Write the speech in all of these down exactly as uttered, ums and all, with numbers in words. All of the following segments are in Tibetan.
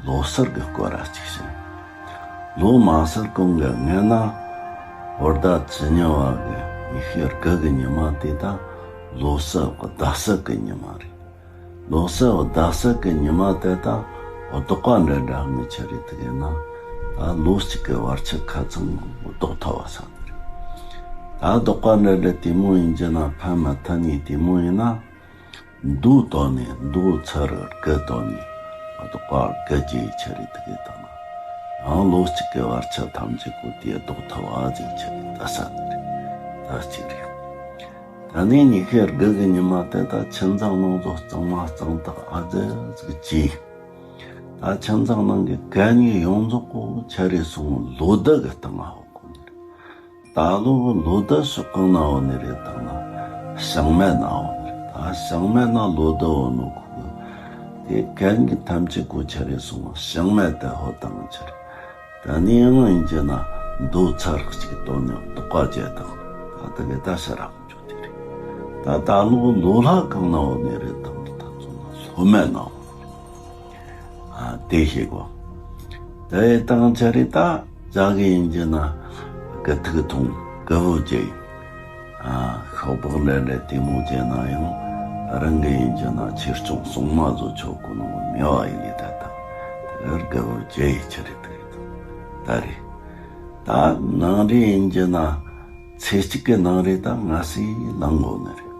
ལོ་གསར་གྱི་སྐོར་ར་གཅིག་བཤད། ལོ་མ་གསར་གོང་གི་སྔན་ན་བོད་ཟླ་བཅུ་གཉིས་པ་གི་ཉི་ཤུ་དགུ་གི་ཉི་མ་དེ་ད་ལོ་གསར་བ་ཟླ་གསར་གི་ཉི་མ་རེད། ལོ་གསར་བ་ཟླ་གསར་གི་ཉི་མ་དེ་ད་ལྡོག་པ་འདྲ་འདྲ་ངི་ཆ་རེད། དེ་གས་ན་ད་ལོ་གཅིག་གི་བར་ཆད་ཁ་ཚང་ལྡོག་ཐུབ་པ་ས་དེ་རེད། ད་ལྡོག་པ་འདྲ་འདྲ་དེ་མོ་ཡིན་རྒྱུ་ན་ཕན་མ་ཐོགས་ནི་དེ་མོ་ཡིན་ན། མདོ་དོན་ནི་མདོ་ཚར་དགུ་དོན་ནི་ལྡོག་པ་དགུ་བརྒྱའི་ཆ་རེད། དེ་གས་དང་ཡང་ལོ་གཅིག་གི་བར་ཆད་ཐམས་ཅད་ཀོ་དེ་ལྡོག་ཐུབ་པ་ཟིག་ཆ་རེད། ད་ས་དེ་རེད། ད་གཅིག་རེད། ད་ནི་ཉི་ཤུ་དགུ་གི་ཉི་མ་དེ་ད་ཁྱིམ་ཚང་ནང་ཚོ་གཙང་མ་གཙང་ཐག་ཨ་ཙི་ཟིག་བྱས། ད་ཁྱིམ་ཚང་ནང་གི་གད་སྙིགས་ཡོངས་རྫོགས་ཀོ་ཆ་རེ་སོང་ལོ་ཟླ་གི་སྟེང་ང་ཧོ་གོ་ནི་རེད། ད་ལོ་གི་ལོ་ཟླ་ཕྱོགས་གང་ན་འོ་ནི་རེད་དང་ན་བྱང་སྨད་ན་འོ་ནི་རེད། ད་བྱང་སྨད་ན་ལོ་ཟླ་འོ་ནོ་ཁོ་གི་དེ་གད་སྙིགས་ཐམས་ཅད་ཀོ་ཆ་རེ་སོང་བྱང་སྨད་དེ་ཧོ་དང་ཆ་རེད། ད་ནི་ཡང་ཡིན་གྱི་ན་མདོ་ཚར་གཅིག་དོན་ནི་ལྡོག་པ་བརྒྱད་དང་ད་དེ་གི་ད་ཤ་རག་འཇོག་དེ་རེད། ད་ད་ལོ་ལོ་ལྷ་གང་ན་འོ་ནི་རེད་དང་ད་ཚོ་ན་ལྷོ་སྨད་ན་འོ་ནི་རེད། ཨ་དེ་ཤེས་གོ། དེ་དང་ཆ་རེད། ད་ཇ་གི་ཡིན་གྱི་ན་གི་ཐུག་ཐུང་གི་བུ་བརྒྱད་ཡིན། ཨ་ཤོག་སྦག་ལེ་ལེ་དེ་མོ་བརྒྱད་ན་ཡང་རང་གི་ཡིན་གྱི་ན་ཆེ་ཆུང་སྲུང་མ་བཟོ་ཆོག་གོ་ནོ་མེད་པ་ཡིན་ནི་ད་ད་དེར་གི་བུ་བརྒྱད་ཡིན་ཆ་རེད། དེ་ད་རེད། ད་ནང་རེ་ཡིན་གྱི་ན་ཚེ་གཅིག་གི་ནང་རེ་ད་ང་སི་ལང་གོ་ནི་རེད།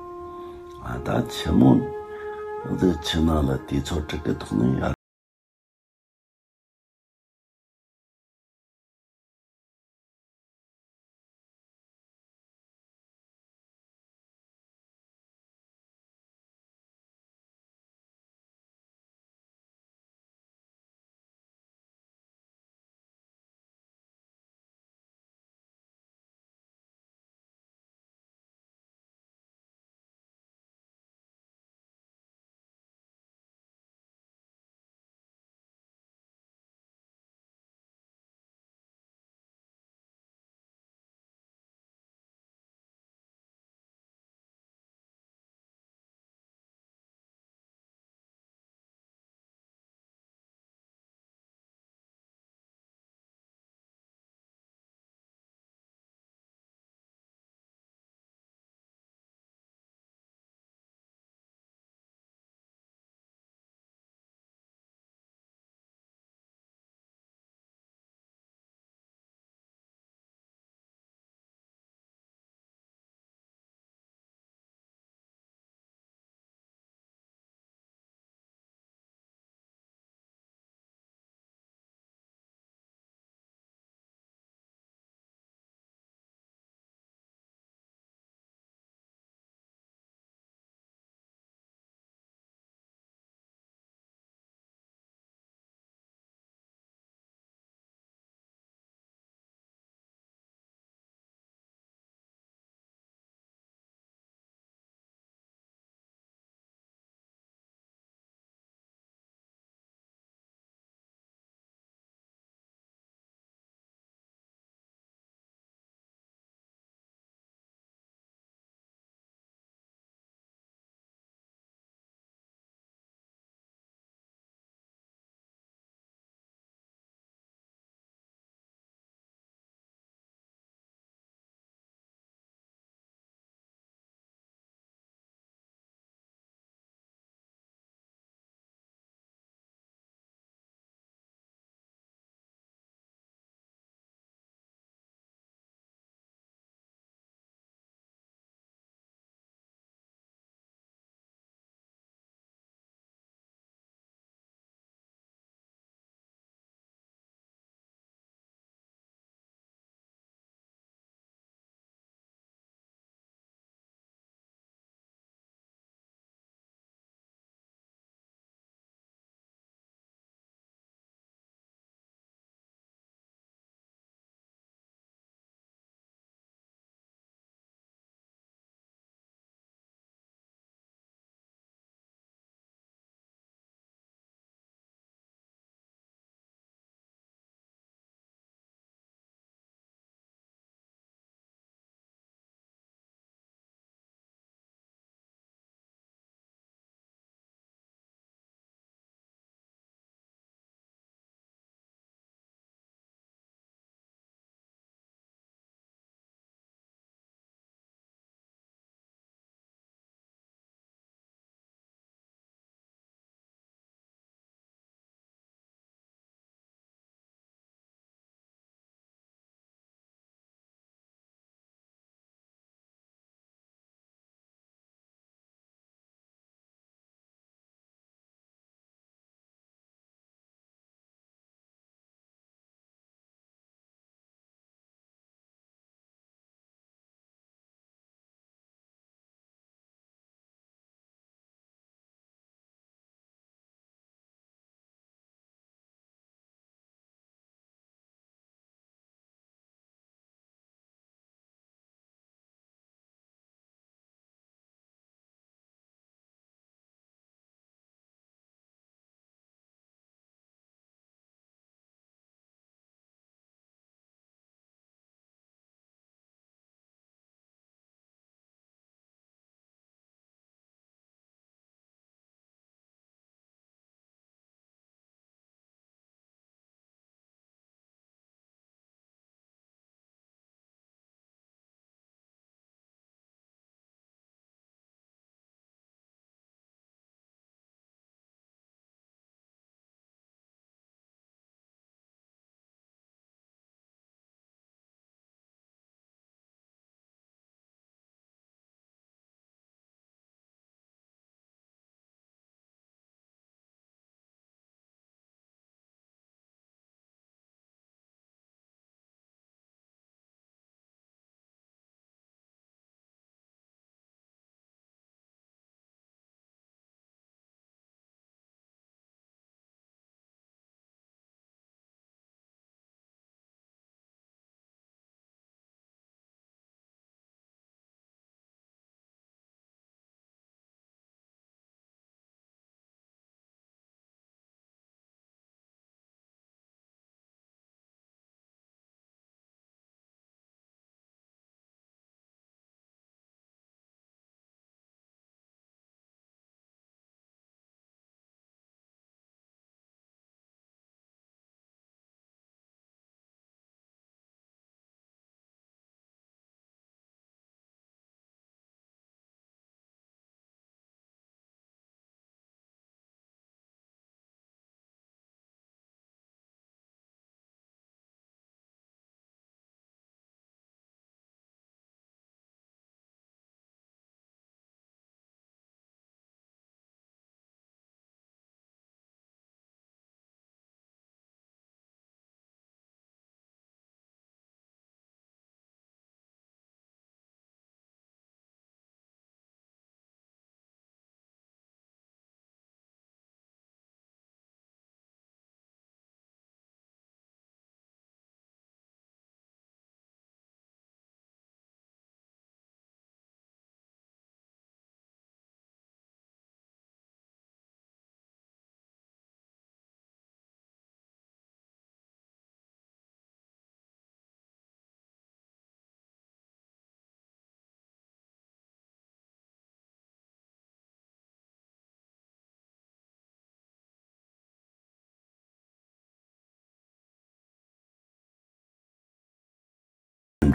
ཨ་ད་ཆི་མོ་འདི་ཆི་ན་ལ་དུས་ཚོད་དྲུག་གི་ཐོག་ནས་ཡར།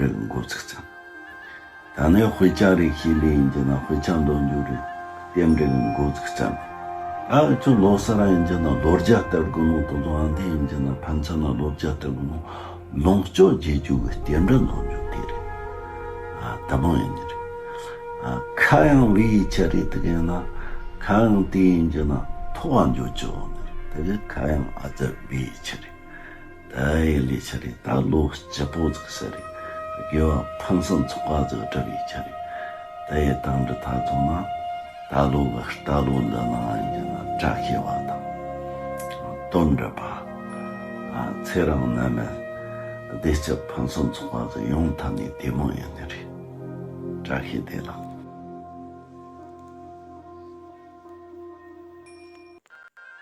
རེ་འགོ་ཚུགས་ཙང་། ད་ནས་དཔེ་ཆ་རེ་ཤེས་ལེ་ཡིན་གྱི་ན་དཔེ་ཆ་འདོན་རྒྱུ་རེད། རྟེན་འབྲེལ་གྱི་འགོ་ཚུགས་ཙམ། ཨ་ཁྱོད་ལོ་གསར་ཡིན་གྱི་ན་ལོ་རྒྱུས་ལྟ་དགོས་ནོ་དེ་ཚོ། ཨ་འདི་ཡིན་གྱི་ན་ཕན་ཚུན་ན་ལོ་རྒྱུས་ལྟ་དགོས་ནོ། ལོངས་སྤྱོད་རྒྱས་རྒྱུ་གི་རྟེན་འབྲེལ་འདོན་རྒྱུ་དེ་རེད། ཨ་ད་མོ་ཡིན་ནི་རེད། ཨ་ཁ་གཡང་བུ་ཡི་ཆ་རེད། དེ་ག་ཡིན་ན་ཁ་གཡང་དེ་ཡིན་གྱི་ན་མཐོ་བ་འགྱོ་ཆོག་ནི་རེད། དེ་གི་ཁ་གཡང་ཨ་ཙི་བུ་ཡི་ཆ་རེད། ད་ཡི་ལས་ཆ་རེད། ད་ལོ་སྐྱིད་པོ་ཟིག་ས་རེད། དགེ་བ་ཕུན་སུམ་ཚོགས་པ་ཟིག་བསྒྲུབ་ཡི་ཆ་རེད། ད་ཡི་དང་འདྲི་ཐག་ཚོང་ན་ད་ལོ་གི་རྟ་ལོ་འདི་ནང་ཡིན་གྱི་ན་བཀྲ་ཤིས་པ་དང་དོན་འགྲུབ་པ། ཨ་ཚེ་རིང་ནད་མེད་བདེ་སྐྱིད་ཕུན་སུམ་ཚོགས་པ་ཟིག་ཡོང་ཐབས་ནི་དེ་མོ་ཡིན་ནི་རེད། བཀྲ་ཤིས་བདེ་ལེགས།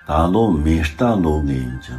ད་ལོ་མེ་རྟ་ལོ་གི་ཡིན་གྱི།